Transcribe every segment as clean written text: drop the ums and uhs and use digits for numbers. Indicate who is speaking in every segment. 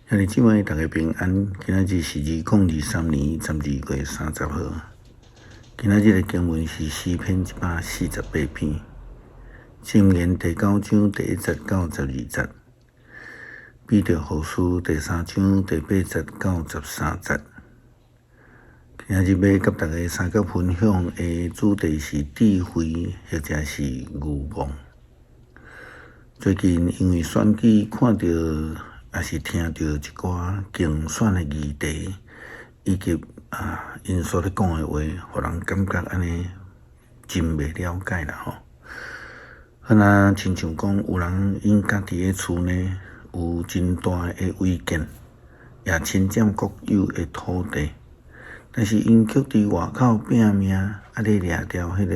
Speaker 1: 兄弟姊妹，逐家平安。今仔日是2023年12月30號。今仔日的經文是詩篇148篇，箴言第九章第一節到12節，彼得後書第三章第八節到13節。今仔日欲佮大家相佮分享的主題是智慧，或者是愚戇。最近因為選舉看著，抑是聽著一寡競選的議題，以及𪜶所咧講的話，予人感覺按呢真袂了解啦吼。好若親像講，有人𪜶家己的厝呢，有真大的違建，也侵佔國有的土地，但是𪜶卻佇外口拚命，咧掠著彼个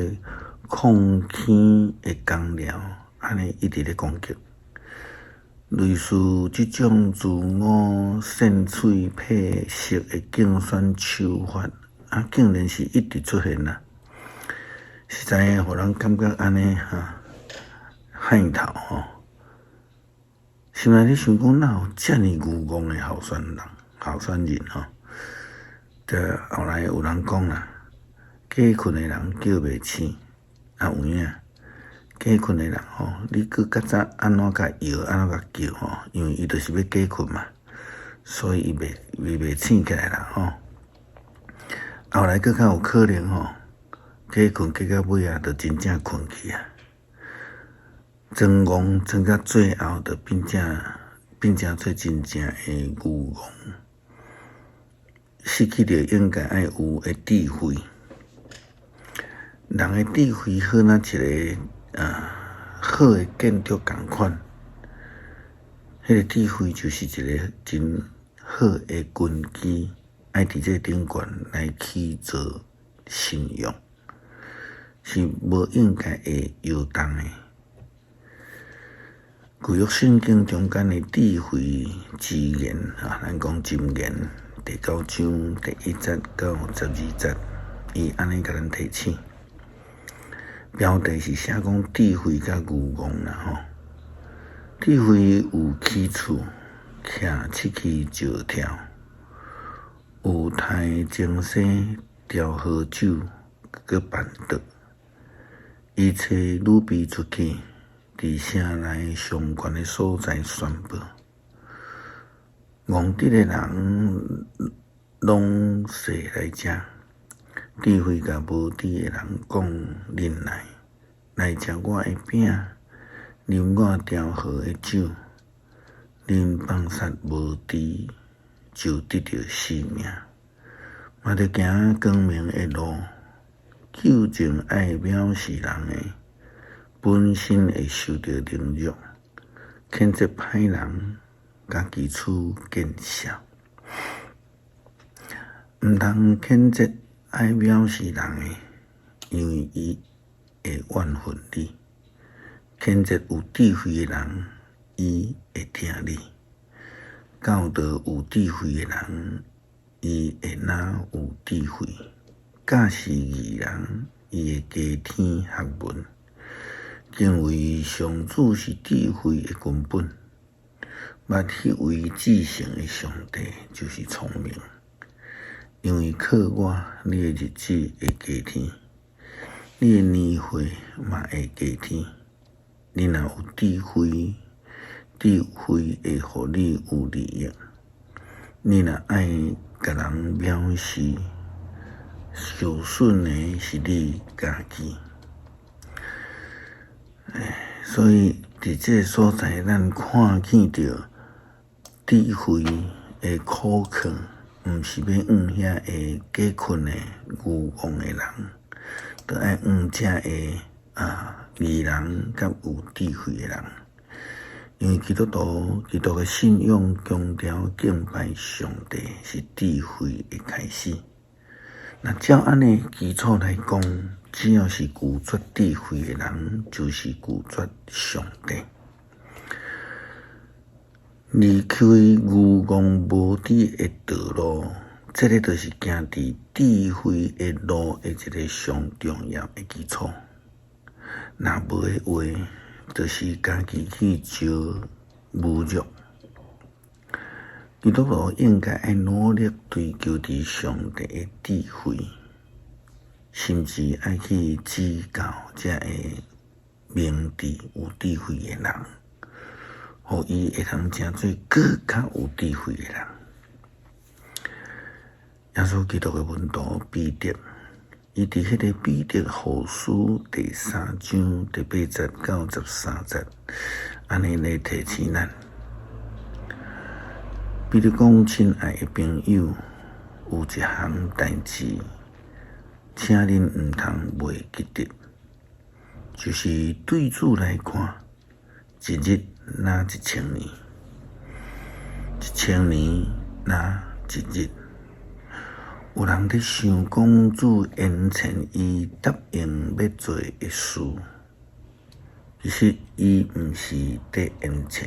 Speaker 1: 礦坑的工寮，按呢一直咧攻擊。類似這種自我扇喙拍舌的競選手法，竟然是一直出現啦！實在予人感覺按呢哈，害頭吼。心內咧想講，哪有遮爾愚戇的候選人、候選人吼？這後來有人講啦，假睏的人叫袂醒，有影。假睏的人吼，你閣較早按怎共搖，按怎共叫吼，因為伊就是欲假睏嘛，所以伊袂醒起來啦吼。後來閣較有可能吼，假睏假到尾仔，就真正睏去啊。裝戇裝到最後，就變成做真正的愚戇，失去著應該愛有的智慧。人的智慧好若一个好的建築仝款，彼个智慧就是一个真好的根基，愛佇這頂懸來起造信仰，是無應該會搖動的。舊約聖經中間的智慧之言啊，咱講箴言第九章第一節到12節，伊按呢共咱提醒。標題是寫講智慧佮愚戇啦吼。智慧有起厝，徛七起石柱，有刣精生調好酒，閣辦桌。伊差女婢出去，佇城內上懸的所在宣布。戇直的人攏踅來遮。智慧共無知的人講：恁來，來食我的餅，啉我調好的酒。恁放殺無知，就得著死命。嘛著行光明的路，糾正愛藐視人的，本身會受著凌辱。譴責歹人，家己處見笑。毋通譴責愛藐視人的，因為伊會怨恨你；譴責有智慧的人，伊會聽你；教導有智慧的人，伊會若有智慧；教示義人，伊會加添學問。敬畏上主是智慧的根本，捌彼位至聖的上帝就是聰明。因為靠我，你的日子會加添，你的年歲嘛會加添。你若有智慧，智慧會予你有利益。你若愛共人藐視，受損的是你家己。所以佇這个所在，咱看見著智慧的苦勸。毋是欲向遐个假睏的愚戇的人，著愛向遮个義人佮有智慧的人。因為基督徒基督的信仰強調敬拜上帝是智慧的開始。若照按呢基礎來講，只要是拒絕智慧的人，就是拒絕上帝。離開愚戇無知的道路，這个就是行佇智慧的路的一个上重要的基礎。若無的話，就是家己去招侮辱。基督徒應該愛努力追求佇上帝的智慧，甚至愛去指教遮个明智有智慧的人，予伊會通成做閣較有智慧的人。耶穌基督的門徒彼得，伊佇彼个彼得後書第三章第八節到十三節，按呢來提醒咱。彼得講：親愛的朋友，有一項代誌，請恁毋通袂記得，就是對主來看，一日若一千年，一千年若一日。有人佇想講主延遲伊答應欲做的事，其實伊毋是佇延遲，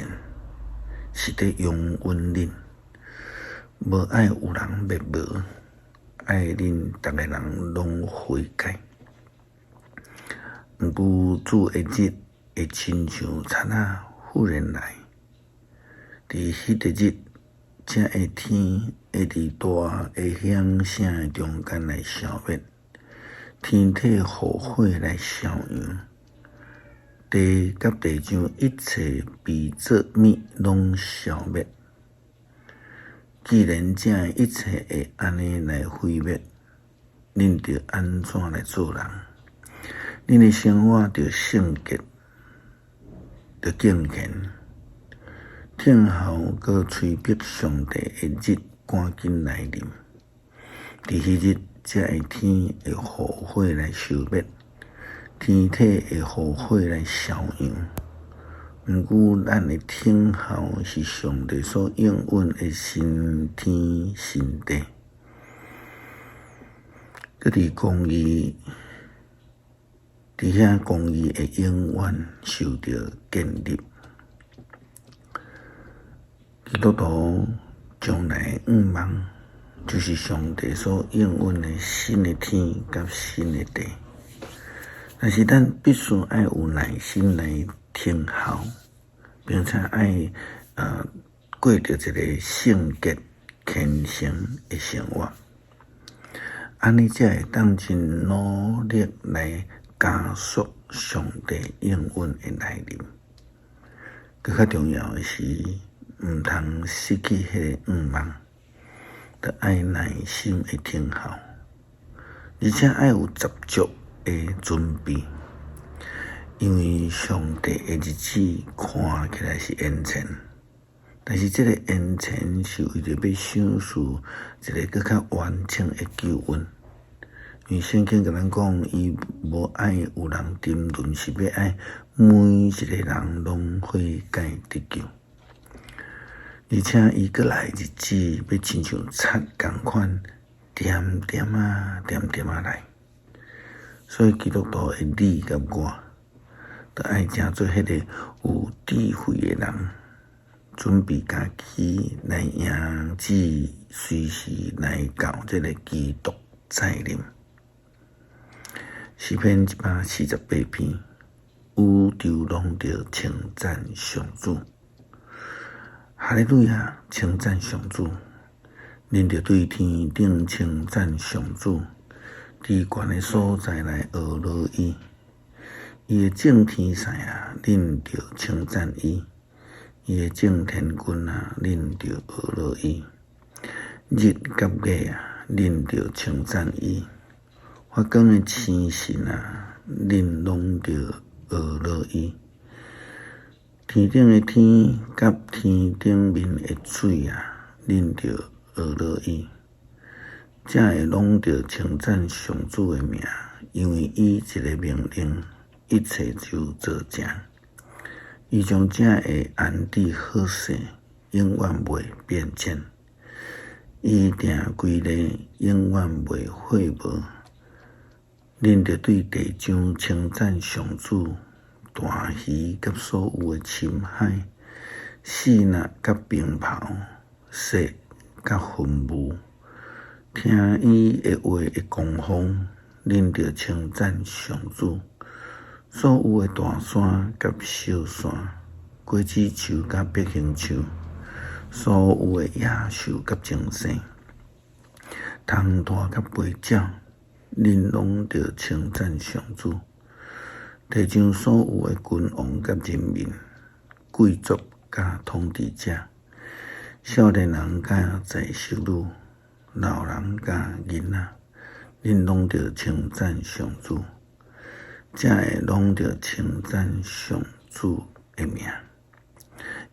Speaker 1: 是佇容忍恁，無愛有人滅亡，愛恁逐个人攏悔改。毋過主的日會親像賊仔忽然來，佇彼个日，這个天會佇大的響聲的中間來消滅，天體予火來燒溶，地佮地上一切被造物攏消滅。既然這一切會按呢來毀滅，恁著按怎來做人？恁的生活著聖潔，著敬虔，聽候閣催逼上帝的日趕緊來臨。佇彼日，這个天會予火來燒滅，天體會予火來燒溶。毋過，咱的等候是上帝所應允的新天新地。閣佇公義，佇遐公義會永遠受著建立。基督徒將來的願望，就是上帝所應允的新的天佮新的地。但是咱必須愛有耐心來等候，並且愛過著一个聖潔虔誠的生活，按呢才會當真努力來加速上帝應允的來臨。閣較重要的是，毋通失去彼个願望，著愛耐心的等候，而且愛有十足的準備，因為上帝的日子看起來是延遲，但是這个延遲是為著欲賞賜一个閣較完整的救恩。因為聖經共咱講，伊無愛有人沉淪，是欲愛每一个人攏悔改得救。而且伊閣來日子，欲親像賊仝款，恬恬仔、恬恬仔來。所以基督徒的你佮我，著愛成做彼个有智慧的人，準備家己來迎接隨時來到這个基督再臨。詩篇一百四十八篇，宇宙攏著稱讚上主，哈利路亞！稱讚上主，恁著對天頂稱讚上主，佇懸的所在來呵咾伊。伊的眾天使啊，恁著稱讚伊；伊的眾天軍啊，恁著呵咾伊。日佮月啊，恁著稱讚伊；發光的星辰啊，恁攏著呵咾伊。天頂的天佮天頂面的水啊，恁著呵咾伊。這个攏著稱讚上主的名，因為伊一个命令，一切就做成。伊將這个安置好勢，永遠袂變遷。伊定規例，永遠袂廢無。恁著對地上稱讚上主，大魚佮所有的深海，爍爁佮冰雹，雪佮雲霧，聽伊的話的狂風，恁著稱讚上主。所有的大山佮小山，果子樹佮白杏樹，所有的野獸佮精牲，蟲豸佮飛鳥，恁攏著稱讚上主。提倡所有的君王佮人民、貴族佮統治者，少年人佮在室女，老人佮囡仔，恁攏著稱讚上主。這个攏著稱讚上主的名，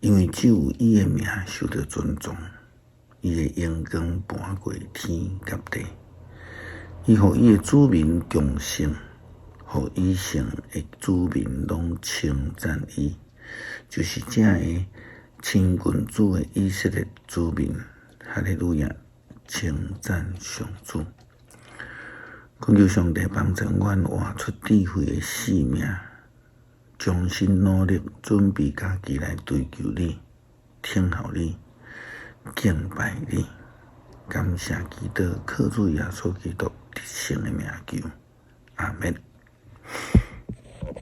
Speaker 1: 因為只有伊的名受著尊崇，伊的榮光盤過天佮地，伊予伊的子民強盛，予以聖的子民攏稱讚伊，就是這个親近主的以色列子民，哈利路亞，稱讚上主。懇求上帝幫助阮活出智慧的生命，重新努力準備家己來追求你、聽候你、敬拜你。感謝基督，靠主耶穌基督得勝的名求，阿們。